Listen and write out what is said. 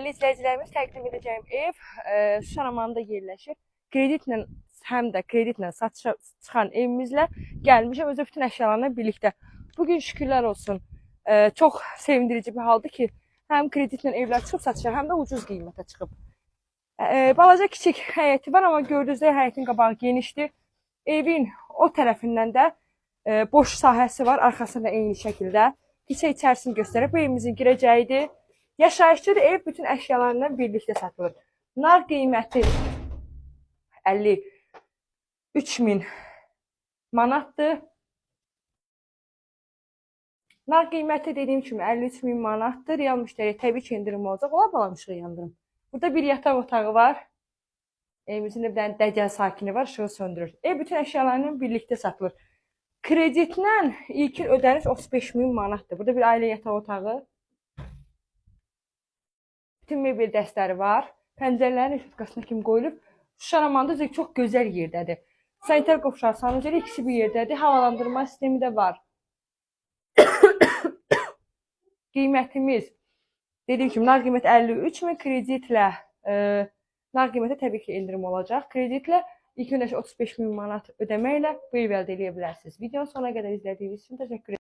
Dəyərli izləyicilərimiz, təqdim edəcəyim ev Şuşa yerləşir. Kreditlə, həm də kreditlə satışa çıxan evimizlə gəlmişəm özü bütün əşyalarla birlikdə. Bugün şükürlər olsun, çox sevindirici bir haldır ki, həm kreditlə evlər çıxıb satışa, həm də ucuz qiymətə çıxıb. Balaca kiçik həyəti var, amma gördüyünüz kimi həyətin qabağı genişdir. Evin o tərəfindən də boş sahəsi var, arxasında eyni şəkildə. Kiçik içərisini göstərib, bu evimizin girəcəyidir. Yaşayışlıdır, ev bütün əşyalarla birlikdə satılır. Nağd qiyməti 53 min manatdır. Nağd qiyməti dediyim kimi 53 min manatdır. Real müştəriyə təbii ki endirim olacaq. Ola balam işığı yandırım. Burada bir yataq otağı var. Evimizin də bir dənə dəcəl sakini var, işığı söndürür. Ev bütün əşyalarla birlikdə satılır. Kreditlə ilkin ödəniş 35 min manatdır. Burada bir ailə yataq otağı. Bütün mebel dəstləri var. Pəncərələrin rüşotkasına kimi qoyulub. Şuşa Ramanda özü çox gözəl yerdədir. Sanitar qovşağı, sanuceli ikisi bir yerdədir. Havalandırma sistemi də var. Qiymətimiz dediyim kimi nağd qiymət 53 min, kreditlə nağd qiymətə təbii ki endirim olacaq. Kreditlə ilk ödəniş 35 min manat ödəməklə bu evi əldə edə bilərsiniz. Videonun sonuna qədər izlədiyiniz üçün təşəkkür edirəm.